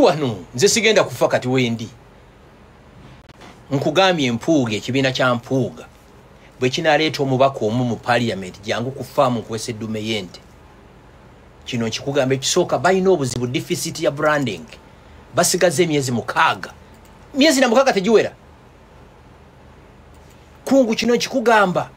Wano nze sigenda kufa kati wendi. Nkugambye Mpuuga, ekibiina kya Mpuuga bwe kinaleeta omubaka omu mu parliament, jangu ku faamu nkuwesa eddume y'ente. Kino nkikugamba. Ekisooka, balina obuzibu, deficit ya branding. Basigaze emyezi 6, myezi na 6 tegiwera. Kungu, kino nkikugamba,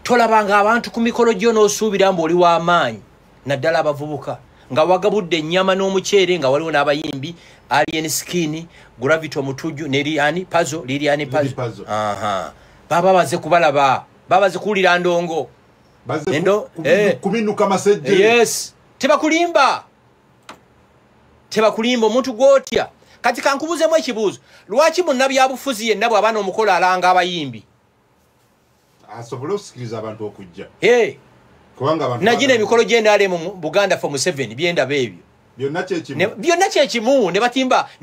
tolabanga abantu ku mikolo gyo n'osuubira mbu oli w'amaanyi, naddala abavubuka, nga wagabudde ennyama n'omuceere, nga waliwo n'abayimbi, Alien Skin, Gravity Omutujju ne Lilian Pazo, Lilian Pazo. Pazo. Aha, baba baze kubalaba, baba baze kuwulira ndongo. Bazze kubinuka masejje. Yes, tebakulimba, tebakulimba. Omuntu gwotya kati kankubuuzemu ekibuuzo: lwaki munnabyabufuzi yenna bw'aba n'omukolo alanga abayimbi? Asobole okusikiriza abantu okujja. Hey, kubanga abantu nagina emikolo gy'NRM mu Buganda for Museveni, byendaba ebyo. Byonna kyekimu. Byonna kyekimu, ne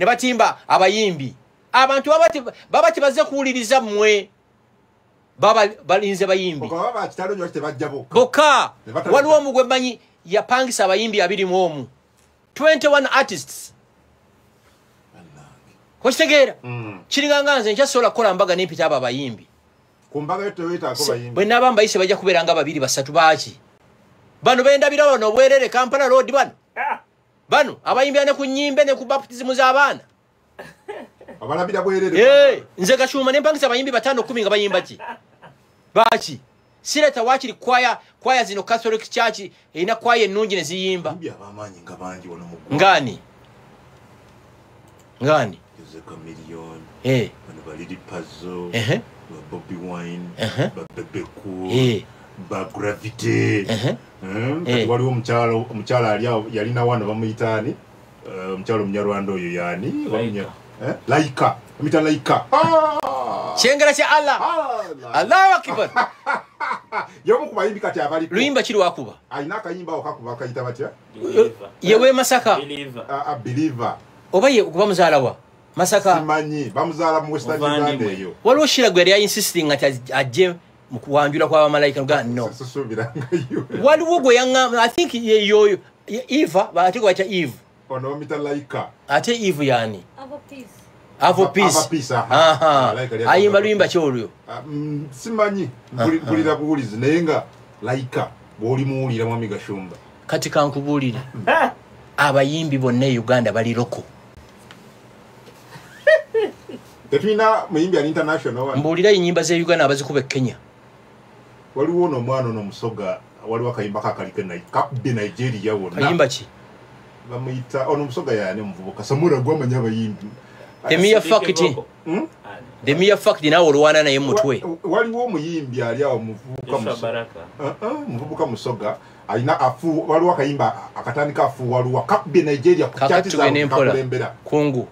batimba abayimbi. Abantu baba tebazze kuwuliriza mmwe, baba balinze bayimbi. Okaba bakitalo nyo tebajja bokka. Bokka. Ne Waliwo omugwe mmanyi yapangisa abayimbi 21, 21 artists. Bannange. Okitegeera? Kiringanga nze nkyasobola kukola mbaga nempita abo abayimbi. Ku mbaga yo teweetaako bayimbi. Bwe naaba mbayise bajja kubeera nga babiri, basatu. Baaki bano bendabira bano obwerere, Kampala Road, bano abayimbira ne ku nyimbe ne ku baptism z'abaana. Abalabira bwerere. Eh, nze Gashumba nempangisa abayimbi bataano, 10, nga bayimba ki? Baaki? Sireta wakiri kwaya zino, Catholic Church erina kwaya ennungi ne ziyimba. Bayimbi ab'amaanyi nga bangi wano mu ggwanga. Ngani ngani? Jose Chameleone, bano ba Lil Pazo, ba Bobi Wine, ba Bebe Cool, ba Gravity. Kati waliwo omukyala ali awo yalina wano, bamuyita ani? Omukyala omunyarwanda oyo yaani? Laika. Eh? Laika, bamuyita Laika. Ah! Kyengera kya Allah. Allah! Allahu akbar. Y'omu ku bayimbi kati abaliko. Luyimba kiri wakuba? Alina akayimba awo kakuba, akayita batya? Believer. Yewe Masaka? Believer. Ah, ah, Believer. Oba ye kuba muzaala wa Masaka? Simanyi bamuzaala mu Western Muvandimwe. Uganda eyo. Waliwo Shira gwe yali ainsisting ati ajje mu kuwanjula kw'abamalayika ga no. Sisuubirangayo. Waliwo gwe yaŋŋamba, I think ye yoyo Eva, ate gwe bayita Eve. Ono bamuyita Laika. Ate Eve yani? Avo Peace. Avo Peace. Ava Peace, aha. Aha. Laika lyali Ayimba Ava luyimba ki olwo? Ah, simanyi. Mpulira buwulizi, naye nga Laika bw'olimuwulira, mwami Gashumba. Kati kankubuulire, abayimbi bonna e Uganda bali local. Tetulina muyimbi ali international wano. Mbuulira ennyimba z'e Uganda abazikuba e Kenya. Waliwo ono omwana ono omusoga, waliwo akayimba kakaliko kakubye Nigeria wonna. Kayimba ki? Bamuyita ono omusoga yaani, omuvubuka Samura, gwamanya abayimbi. The mere fact, the mere fact naawe olwana naye mutwe. Waliwo omuyimbi ali awo, muvubuka Joshua Baraka. Muvubuka musoga alina afu, waliwo akayimba akatandika afu, waliwo kakubye Nigeria ku Kakati chati tugende zaabwe, mpola. kakulembera. Kungu,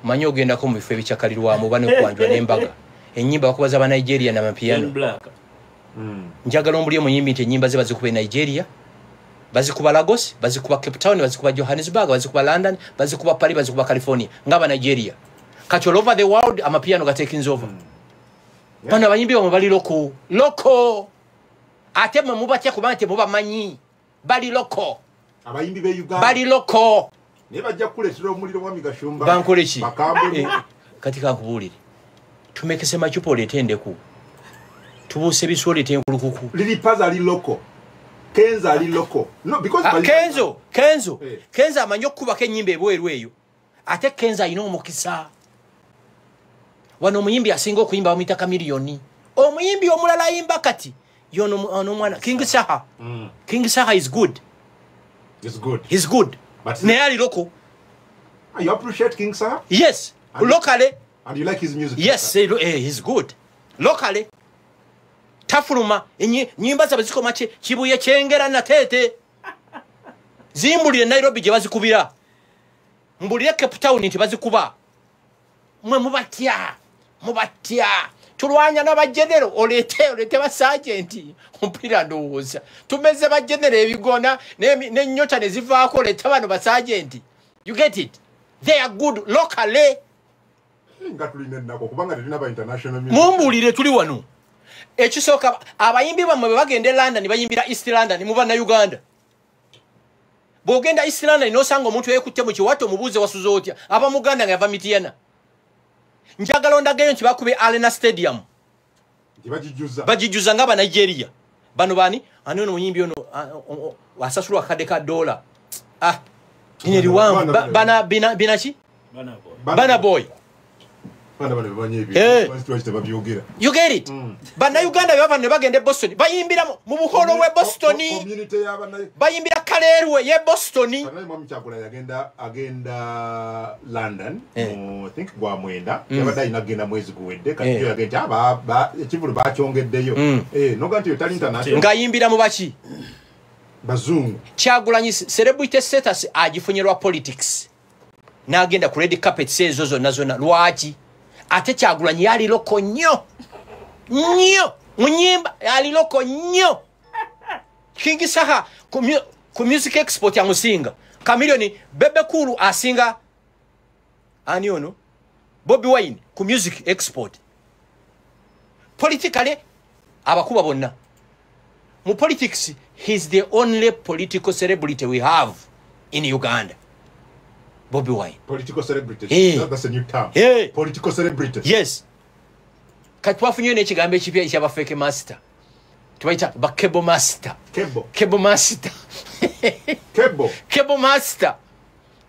manyi ogendako mu bifo ebikyakalirwamu oba nekwanjula n'embaga, ennyimba bakubaza ba Nigeria John namapiyano. Black. Njagala ombuli omuyimbi nti ennyimba ze bazikuba e Nigeria, bazikuba Lagos, bazikuba Cape Town, bazikuba Johannesburg, bazikuba London, bazikuba Paris, bazikuba California, ngaba Nigeria. Kati all over the world amapiano gatakings over. Bano abayimbi bamwe bali local, local. Ate mwe mubatya kubanga temubamanyi. Bali local. Abayimbi be Uganda Bali local. Naye bajja kukuleetera omuliro, mwami Gashumba. Bankole ki? Bakambwe. Eh, kati kankubuulire, tumekese macupa oleete endeku, tubuuse ebiswa oleete enkulukuku. Lil Pazo ali local, Kenzo ali local, no because Ah, Kenzo, Kenzo. Eh. Kenzo amanyi okukubako ennyimba ebweru eyo. Ate Kenzo alina omukisa. Wano omuyimbi asinga okuyimba bamuyita Kamiliyoni. Omuyimbi omulala ayimba kati yono ono omwana King Saha. King Saha is good. It's good. He's good. Naye ali local. Ah, you appreciate King Saha? Yes. Locally. And you like his music? Yes, he's good locally. Tafuluma nyimba zaabwe zikoma Kibuye, Kyengera, Nateete. Zimbulire Nairobi gye bazikubira, mbulire Cape Town nti bazikuba. Mwe mubatya, mubatya. Tulwanya n'abagenero, oleete basagenti. Mpulira ndowooza tumeze bagenero ebigona n'ennyota ne zivaako, oleete bano basagenti. You get it? They are good locally. Nga tulina ennaku kubanga tetulina ba international music. Mumbuulire, tuli wano. Ekisooka, abayimbi bammwe bwe bagenda e London bayimbira East London mu Bannayuganda. Bw'ogenda East London n'osanga omuntu eyekutte mu kiwato, mubuuze wasuze otya, aba Muganda nga yava Mityana. Njagala ondagayo nti bakubye Arena Stadium. Bagijuza nga Abanigeria. Bano bani? Ani ono muyimbi ono asasulwa akadde ka dola? Ah, lino eriwanvu. Bana bina ki? Bana Boy. You get it? Bannayuganda bwe bava ne bagenda e Boston, bayimbira mu buholo bw'e Boston. Bayimbira Kaleerwe ye Boston. Mwami Kyagulanyi agenda London mu, I think, gwa 9, yabadde alina kugenda mwezi guwedde, kati yo yagenda ekivulu bakyongeddeyo. Noga nti tali international. Ng'ayimbira mu baki? Bazungu. Kyagulanyi celebrity status agifunye lwa politics. N'agenda ku red carpet ezo zonna zonna. Lwaki? Ate Kyagulanyi yali local nnyo nnyo mu nnyimba, yali local nnyo. King Saha ku music export yamusinga. Chameleone, Bebe Cool asinga ani ono Bobi Wine ku music export. Politically abakuba bonna mu politics, he's the only political celebrity we have in Uganda. Bobi Wine. Political celebrity. Hey. That's a new term. Hey. Political celebrity. Yes. Kati twafunye n'ekigambo ekipya ekyaba fake master. Tubayita ba cable master. Cable. Cable master. Cable. Cable master.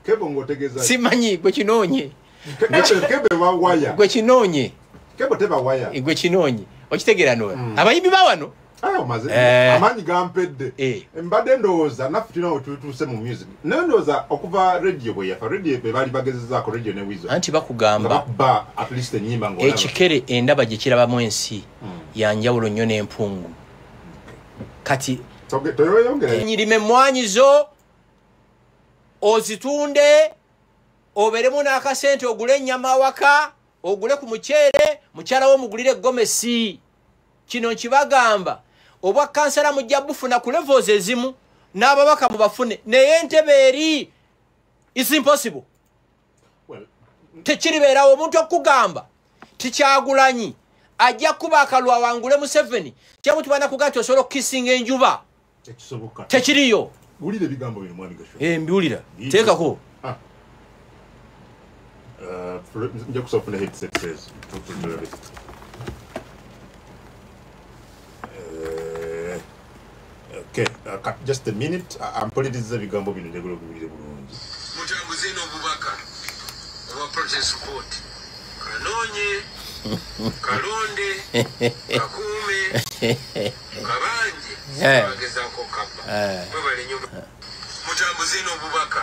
Cable ng'otegeeza. Simanyi gwe kinoonye. Cable wa wire. Gwe kinoonye. Cable teba wire. Gwe kinoonye. Okitegeera no. Abayimbi ba wano. Ayo maze amaanyi gampedde. Mbadde ndowooza naffe tulina we tutuuse mu music, naye ndowooza okuva radio bwe yafa, radio bwe baali bagezezaako, radio ne Weasel, anti bakugamba bakuba at least ennyimba ng'olaba ekikere endaba gye kirabamu ensi yanjawulo nnyo n'empungu. Kati toyongera nyirime emmwanyi zo ozitunde, obeeremu n'akasente, ogule ennyama awaka, ogule ku muceere, mukyala wo mugulire gomesi. Kino nkibagamba, obwa kansala mujja bufuna ku levels ezimu, n'ababaka mubafune, naye entebe eri is impossible. Well, tekiribeerawo. Omuntu okugamba tikyagulanyi ajja kuba akalwa wangule Museveni, kyamu tubana kugaa nti osobola okukisinga enjuba, tekisoboka, tekiriyo. Wulira ebigambo bino, mwami Gashumba. Mbiwulira, teekako. Nja kusaba ofune headsets ezo. Tutulabe. Okay, just a minute. Ampuliriza ebigambo bino, njagala obiwulire bulungi. Mutambuze n'obubaka obwa protest report. Kanoonye, kalonde, kakuume, kabanje, bagezaako kabba. Mwebale nnyo. Mutambuze n'obubaka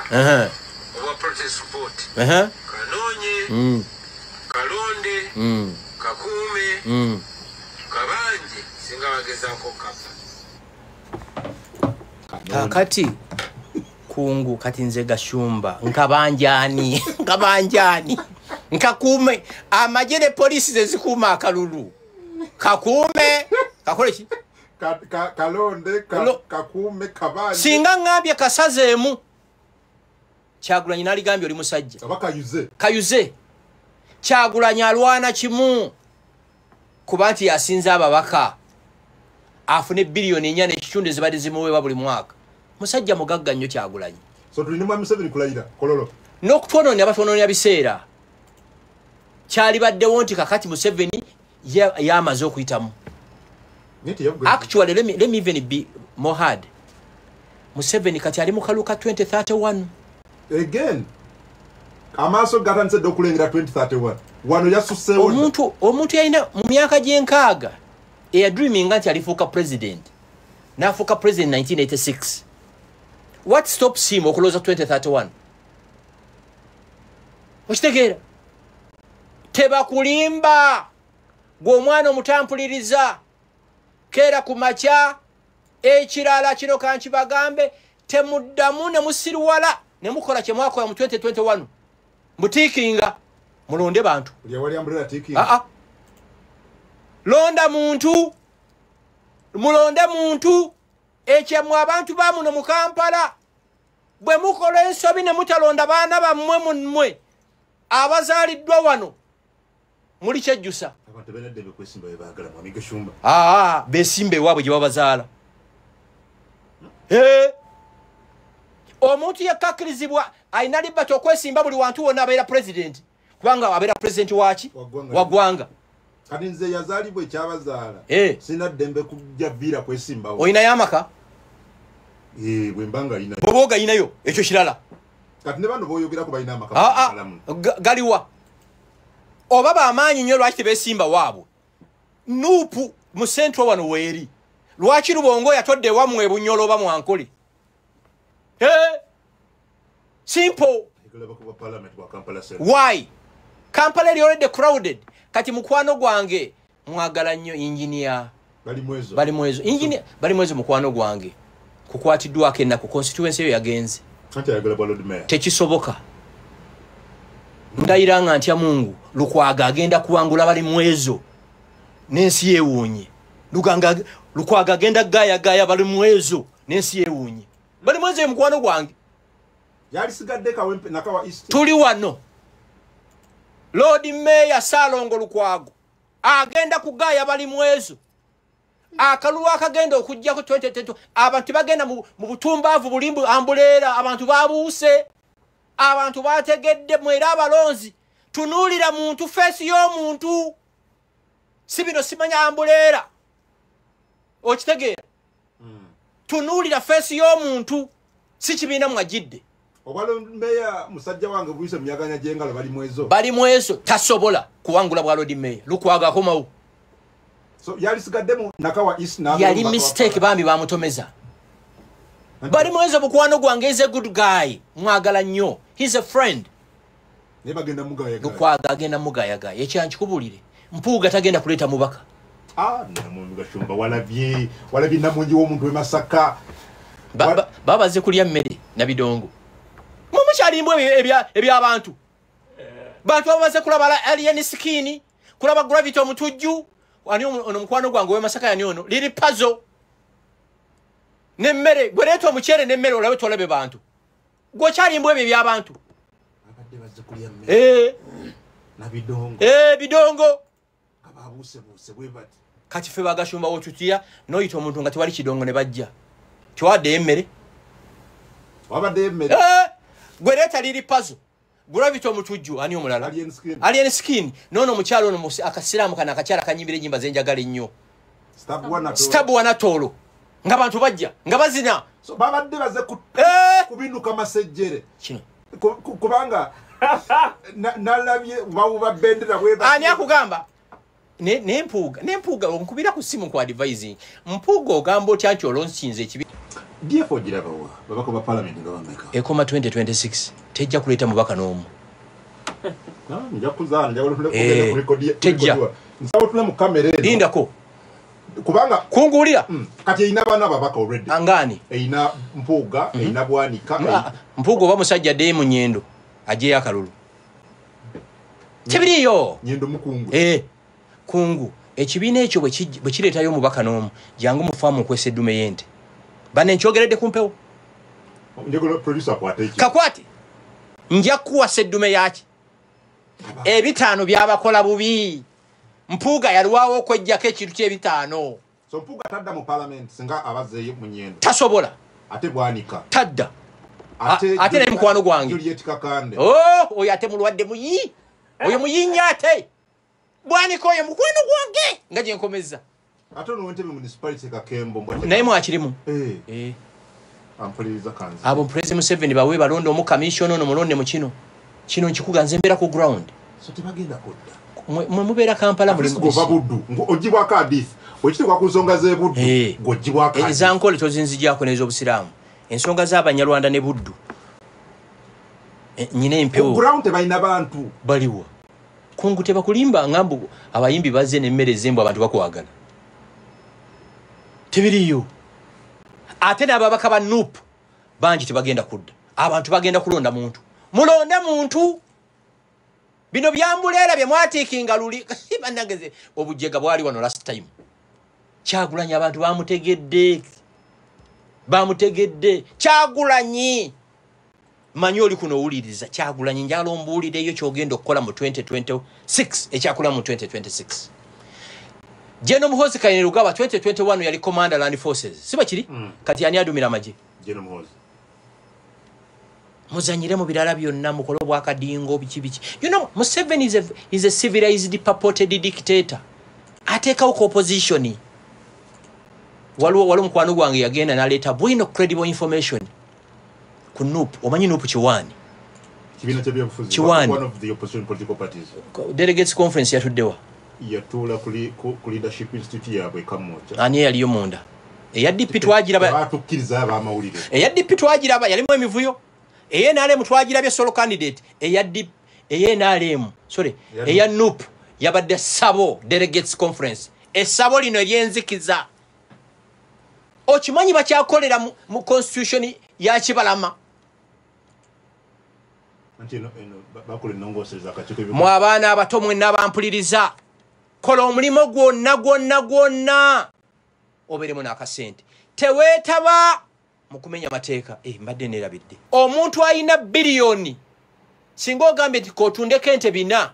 obwa protest report. Kanoonye, kalonde, kakuume, kabanje, singa bagezaako kabba. Kakati kungu, kati nze Gashumba nkabanjani nkabanjani nkakuume amagye ne poliisi zezikuuma akalulu, kakuume kakole ki? Kalonde, kakuume, kabanje. Singa ngambye kasazeemu, Kyagulanyi n'aligambye oli musajja oba kayuze. Kayuze. Kyagulanyi alwana kimu kuba nti yasinze ababaka, afune 4.5 biliyoni ezibadde zimuweebwa buli mwaka. Musajja mugagga nnyo Kyagulanyi. So tulina mwami Museveni kulayira Kololo. N'okutwonoonera batwonoonera biseera. Kyalibaddewo nti kakati Museveni yamaze okuyitamu. Actually, let me even be more hard. Museveni kati ali mu kalulu ka 2031. Again, amaaso gatandise dda okulengera 2031. Wano yasuseewo. Omuntu yalina mu myaka gy'enkaaga eyadreaminga nti alifuuka president, n'afuuka president 1986. What stops him okulowooza 2031? Okitegeera? Tebakulimba. Gwe omwana omutampuliriza, keera ku makya. Ekirala kino kankibagambe, temuddamu ne musiriwala ne mukola kye mwakola mu 2021. Mutiikinga, mulonde bantu. Aa, londa muntu, mulonde muntu. Ekyemmwe abantu bamuno mu Kampala, bwe mukola ensobi ne mutalonda baana bammwe mummwe abazaaliddwa wano, muli kyejjusa. Aa, besimba ewaabwe gye babazaala. Omuntu yakakkirizibwa alina liberty okwesimba buli wantu wonna abeera president, kubanga abeera president waki? Wa ggwanga. Kati nze yazaalibwa ekyabazaala, sina ddembe kujja viira kwesimbawo. Olinayo amaka? Bwe mba nga alinayo. Bw'oba ogayinayo ekyo kirala. Kati ne bano b'oyogerako balina amaka. Galiwa? Oba bamaanyi nnyo lwaki tebeesimba waabwe? Nuupu mu Central wano weeri. Lwaki Lubongo yatodde ewammwe e Bunyoro oba Mwankole? Simple. Why? Kampala eri already crowded. Kati mukwano gwange mwagala nnyo engineer Balimwezo. Engineer Balimwezo mukwano gwange kukwatiddwako ennaku, constituency eyo yagenze. Tekisoboka. Ndayira nga ntya Mungu, Lukwago agenda kuwangula Balimwezo n'ensi yeewuunye. Lukwago agenda gaayagaaya Balimwezo n'ensi yeewuunye. Balimwezo ye mukwano gwange. Tuli wano. Lord Mayor Ssalongo Lukwago agenda kugaaya Balimwezo. Akalulu akagenda okujjako 2022 abantu bagenda mu butumbaavu bulimbu ambuleera, abantu babuuse, abantu bategedde. Mwera abalonzi, tunuulira muntu, feesi y'omuntu, si bino simanya ambuleera. Okitegeera? Tunuulira feesi y'omuntu, si kibiina mwajidde. Obwa musajja wange buyise myaganya gy'engalo Balimwezo. Balimwezo tasobola kuwangula bwa Lord Mayor. Lukwago akomawo. So yalisigadde mu Nakawa East na yali mistake, bambi bamutomeza. Balimwezo mukwano gwange is a good guy. Mwagala nnyo. He's a friend. Ne bagenda mugayagaya. Lukwago agenda mugayagaya. Ekya nkikubulire. Mpuuga tagenda kuleeta mubaka. Namungi Gashumba walabye, walabye Namungi w'omuntu w'e Masaka. Babaze kulya mmere na bidongo. Mumukyalimbwa eby'abantu. Bantu babaze kulaba alien skin, kulaba gravity omutujju. Ani ono mukwano gwange w'e Masaka yani ono liri puzzle. N'emmere, gwe leeta omuceere n'emmere olabe tolabe bantu. Gwe okyalimbwa ebyo eby'abantu. Abadde bazze kulya mmere. Na bidongo. Bidongo. Ababuusebuse bwe bati. Kati ffe Bagashumba wotutya n'oyita omuntu nga tewali kidongo ne bajja. Tewaddeyo emmere. Wabaddeyo emmere. Gwe leeta liri puzzle. Gravity omutujju ani omulala? Alien skin. Nono omukyalo ono akasiraamu kano akakyala kanyimbira ennyimba zenjagala ennyo. Stab wanatolo. Nga bantu bajja, nga bazina. So babadde baze kubinuka masejjere. Kino. Kubanga nalabye bawuba bendera bwe. Ani akugamba? Ne mpuuga onkubira ku simu ku advising. Mpuuga ogamba otya nti olonsinze ekibi. DF ogirabawa babaka ba parliament nga bameka. Ekoma 2026 tejja kuleeta mubaka n'omu. Nja kuzaana njagala kugenda ku record. Tejja. Nsaba otule mu kamera eno. Lindako. Kubanga kunguulira. Kati erina baana babaka already. Angaani? Erina Mpuuga, erina Bwanika. Mpuuga oba musajja addeyo mu Nyendo aggyeyo akalulu. Tebiriiyo. Nyendo mukungu. Kungu. Ekibiina ekyo bwe kireetayo omubaka n'omu, jangu mu faamu nkwesa eddume y'ente. Bane nkyogeredde ku mpewo. Kakwate. Nja kuwasa eddume yaki. 5 byabakola bubi. Mpuuga yalwawo okweggyako ekintu ky'ebitaano. So Mpuuga tadda mu parliament singa abazzeeyo mu Nyendo. Tasobola. Ate Bwanika. Tadda. Ate naye mukwano gwange. Juliet Kakande. Oyo ate mulwadde muyi. Oyo muyinnya ate. Bwanika oyo mukwano gwange. Nga gye nkomezza. Ate ono Entebbe municipality Kakembo. Naye mwakirimu. Ampuliriza kanzi. Abo President Museveni bawe balonde omu commission ono mulonde mu kino. Kino nkikuga nze mbeera ku ground. So tebagenda kudda. Mwe mubeera Kampala muli gova Buddu. Oggyibwako hadith. Bwekituuka ku nsonga z'e Buddu, ng'oggyibwako hadith. Ezankole tozinzigyako n'ez'obusiraamu. Ensonga z'Abanyarwanda ne Buddu. Nyina empewo. Ku ground tebalina bantu. Baliwa. Kungu tebakulimba ngambu abayimbi bazze n'emmere ez'embwa abantu bakwagala. Tebiriyo. Ate n'ababaka ba NUP bangi tebagenda kudda. Abantu bagenda kulonda muntu. Mulonde muntu. Bino byambuleera bye mwatiikinga luli. Bannange obujega bwali wano last time. Kyagulanyi abantu bamutegedde. Bamutegedde. Kyagulanyi. Manyi oli kuno owuliriza. Kyagulanyi njagala ombuulireyo ky'ogenda okukola mu 2026. Ekyakola mu 2026. General Muhoozi Kainerugaba 2021 yali commander land forces. Siba kiri? Kati ani adumira amagye? General Muhoozi. Muzanyire mu birala byonna, mukole obwakadingo, biki biki. You know, Museveni is a civilized purported dictator. Ateekawo ku opposition. Waliwo mukwano gwange yagenda n'aleeta bwino credible information ku NUP. Omanyi NUP kiwaani? Kibiina ky'ebyobufuzi. Kiwaani. One of the opposition political parties. Delegates conference yatuddewa? Yatuula ku leadership institute yaabwe Kamwokya. Ani eyaliyo munda? Eya DP twagiraba. Batukkiriza abamawulire. Eya DP twagiraba, yalimu emivuyo. Eya NRM twagirabye solo candidate. Eya DP, eya NRM, sorry, eya NUP yabadde sabo delegates conference. Essabo lino eryenzikiza. Okimanyi bakyakolera mu constitution ya Kibalama. Mwe abaana abato mwenna bampuliriza, kola omulimu gwonna gwonna gwonna obeeremu n'akasente. Teweetaba mu kumenya mateeka. Mbadde neerabidde. Omuntu alina biliyoni, singa ogambye nti k'otundeko ente 4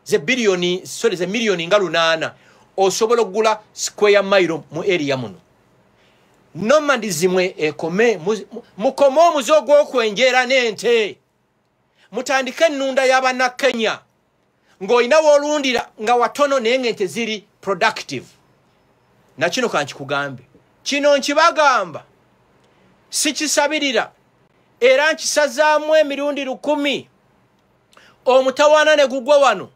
ze biliyoni, sorry, ze miliyoni nga 8, osobola okugula square mile mu area muno. Nomadism ekome, mukome omuze ogw'okwenjeera n'ente. Mutandike ennunda y'Abannakenya ng'olina w'olundira nga watono naye ng'ente ziri productive. Na kino kankikugambe, kino nkibagamba sikisabirira era nkisazaamu emirundi 1000. Omutawaana ne gugwa wano,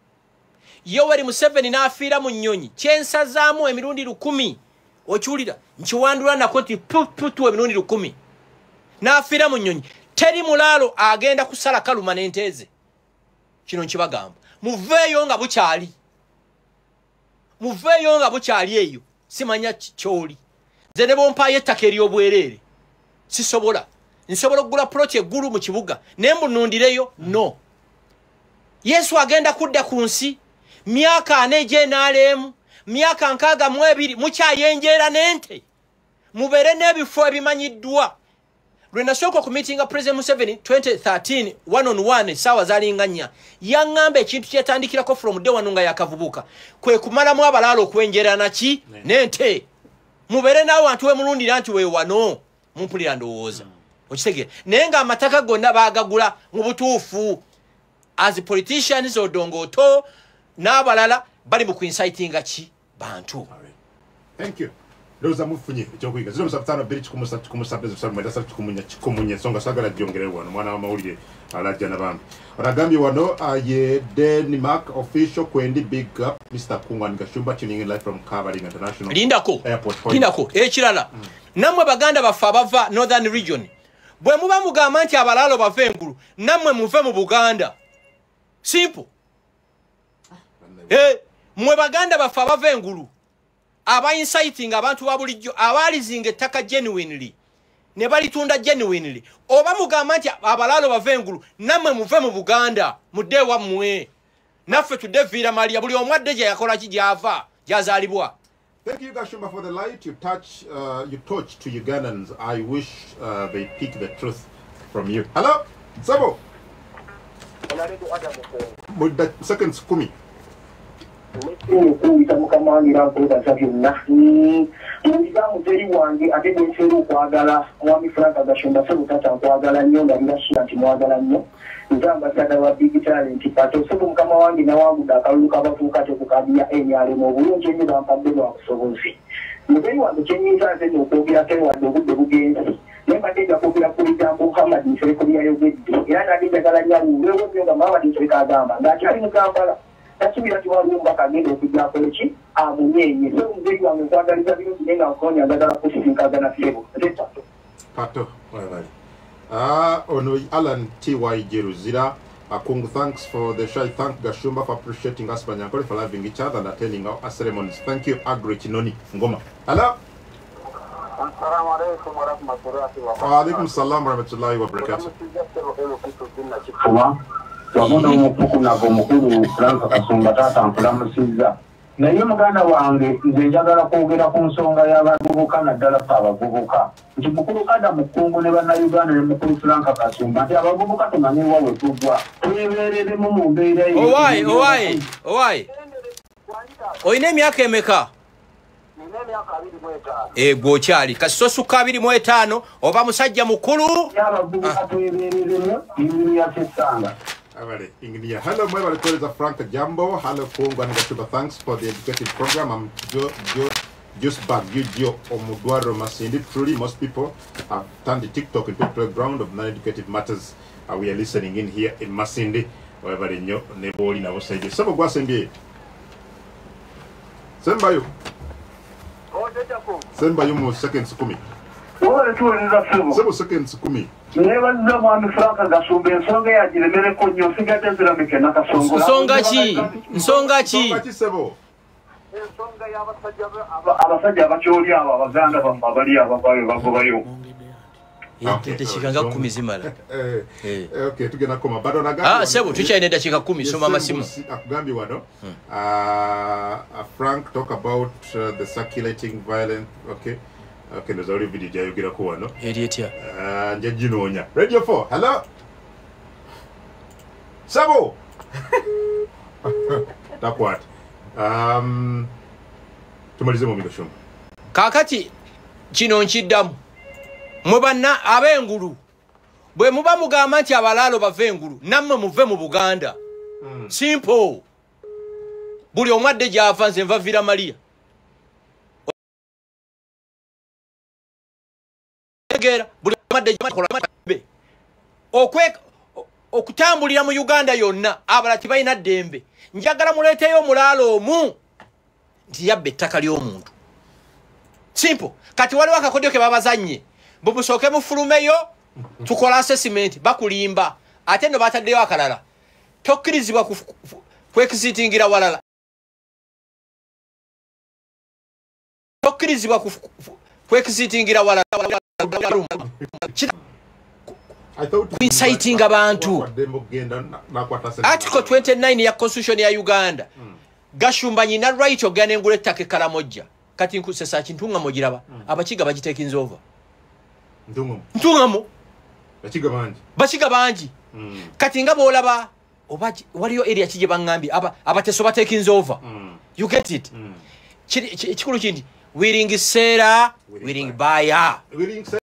Yoweri Museveni n'afiira mu nnyonyi, kyensazaamu emirundi 1000. Okiwulira? Nkiwandula nako nti putu emirundi 1000 n'afiira mu nnyonyi. Teri mulaalo agenda kusala kaluma n'ente ze. Kino nkibagamba, muveeyo nga bukyali, muveeyo nga bukyali eyo. Simanya kyoli. Nze ne bompaayo ettaka ery'obwereere sisobola. Nsobola okugula ploti eggulu mu kibuga naye mbunundireyo no. Yesu agenda kudda ku nsi myaka 4 egy'NRM, myaka 62 mukyayenjeera n'ente. Mubeere n'ebifo ebimanyiddwa. Lwe nasooka okumiitinga President Museveni 2013 one on one, essaawa zaalinga 4, yaŋŋamba ekintu kyetandikirako from day one nga yakavubuka kwe kumalamu abalaalo okwenjeera naki n'ente. Mubeere n'awantu we mulundira nti we wano mumpulira ndowooza. Okitegeera? Naye ng'amataka gonna baagagula mu butuufu. As politicians Odongoto n'abalala bali mu kuincitinga ki bantu. Thank you. Ndowooza mufunye ekyokuyiga. 075 2 1 3 9 3 ensonga saagala gyongere wano. Mwana w'amawulire alajja nabambi. Agambye wano ye Denmark official kwendi big up Mr. Kungwani Gashumba tuning in live from Kabaling International Lindako. Airport. Lindako. Ekirala. Nammwe baganda baffe abava Northern Region, bwe muba mugamba nti abalaalo bava engulu, nammwe muve mu Buganda. Simple. Mmwe baganda baffe abava engulu, aba inciting abantu ba bulijjo abaalizinga ettaka genuinely ne balitunda genuinely, oba mugamba nti abalaalo bava engulu, nammwe muve mu Buganda mudde wammwe. Naffe tudde Viira Maria, buli omu adde gye yakola ki gy'ava gy'azaalibwa. Thank you, Gashumba, for the light you touch, you touch to Ugandans. I wish they pick the truth from you. Hello, Sabo. Seconds kumi. Okuwita mukama wange era nkwebaza byonna. Nziza muzeeyi wange ate gwe nseera okwagala, Mwami Frank Gashumba, ssebo taata nkwagala nnyo nga Lirashira nti mwagala nnyo. Nze ambasada wa Big Talent Pato, ssebo mukama wange nawangudde akalulu k'abavubuka ate ku kaadi ya NRM obulungi ennyo bampadde lwa busobozi. Muzeeyi wange kye nnyinza nze nno okwogerako wadde obudde bugenze, naye mbadde nja kwogera ku bigambo Muhammad Nsereko byayogedde, era nali njagala nnyo awuulwewo nnyo nga Muhammad Nsereko agamba ng'akyali mu Kampala. Tasuubira nti waliwo omubaka agenda okujja akole ki amunyenye. Ssebo muzeeyi wange nkwagaliza birungi naye nga nkonya njagala kusisinkagana ssebo. Nze Pato. Pato, webale. Ono Alan T.Y. Jeruzira. Akungu, thanks for the show. Thank Gashumba for appreciating us Banyankole for loving each other and attending our ceremonies. Thank you, Agri Chinoni Ngoma. Hello. Assalamu alaikum wa rahmatullahi wa barakatuh. Wa alaikum salam wa rahmatullahi wa barakatuh. Wamu n'omukukunago omukulu Frank Kasumba taata nkulamusizza. Naye muganda wange nze njagala kwogera ku nsonga y'abavubuka naddala ffe abavubuka nti mukulu Adamu Kungu ne bannayuganda ne mukulu Frank Kasumba nti abavubuka tumanye wa we tugwa twebeereremu mu mbeera eyo. Owaaye owaaye owaaye, olina emyaka emeka? Nina emyaka 25. Gwe okyali kasita osukka 25 oba musajja mukulu. Y'abavubuka twebeereremu Engineer Sessanga. Abale, Engineer. Hello, mwebale kuweereza Frank Jambo. Hello, Kungwa Nigatuba. Thanks for the educative program. I'm Josbag Gio Omudwaro Masindi. Truly, most people have turned the TikTok into a playground of non-educative matters. We are listening in here in Masindi. Webale nnyo ne booli nabo saidi. Sebo gwasembye. Sembayo. Sembayo mu seconds 10. Webale tuwuliriza ssebo. Sebo seconds 10. Neebaziza mwami Frank Gashumba ensonga yagiremereko nnyo nsigadde nziramike Nakasongola. Nsonga ki? Nsonga ki? Nsonga ki ssebo? Ensonga y'abasajja abasajja abakyoli abo Abaganda baffe abali abavaayo bagobayo. Eddakiika nga 10 zimala. Okay, tugenda koma. Bado nagambye. Ssebo tukyalina eddakiika 10 soma amasimu. Akugambye wano. Frank talk about the circulating violence. Okay. Okay, ndowooza waliwo video gy'ayogerako wano. Eri etya? Nja ginoonya. Radio 4. Hello. Ssebo. Takwata. Tumalize mu Gashumba. Kaakati kino nkiddamu. Mwe banna ab'engulu bwe muba mugamba nti abalaalo bava engulu, nammwe muve mu Buganda. Simple. Buli omu adde gy'ava. Nze nva Villa Maria. Tegeera, buli omu adde gy'akola okutambulira mu Uganda yonna, abalala tebalina ddembe. Njagala muleeteyo omulaalo omu nti yabba ettaka ly'omuntu. Simple. Kati waliwo akakodyo ke babazannye. Bwe musooke mufulumeyo tukola assessment, bakulimba. Ate nno bataddeyo akalala. Tokkirizibwa kwekizitingira walala. Tokkirizibwa kwekizitingira walala. Inciting abantu. Article 29 ya Constitution ya Uganda. Gashumba nyina right ogenda engula ettaka e Karamojja. Kati nkusesa Ntungamo giraba. Abakiga bagitekinze over. Ntungamo. Bakiga bangi. Bakiga bangi. Kati nga bw'olaba oba waliyo area ki gye baŋŋambye abateso batekinze over. You get it? Ekikulu kindi willing seller, willing buyer. Willing seller.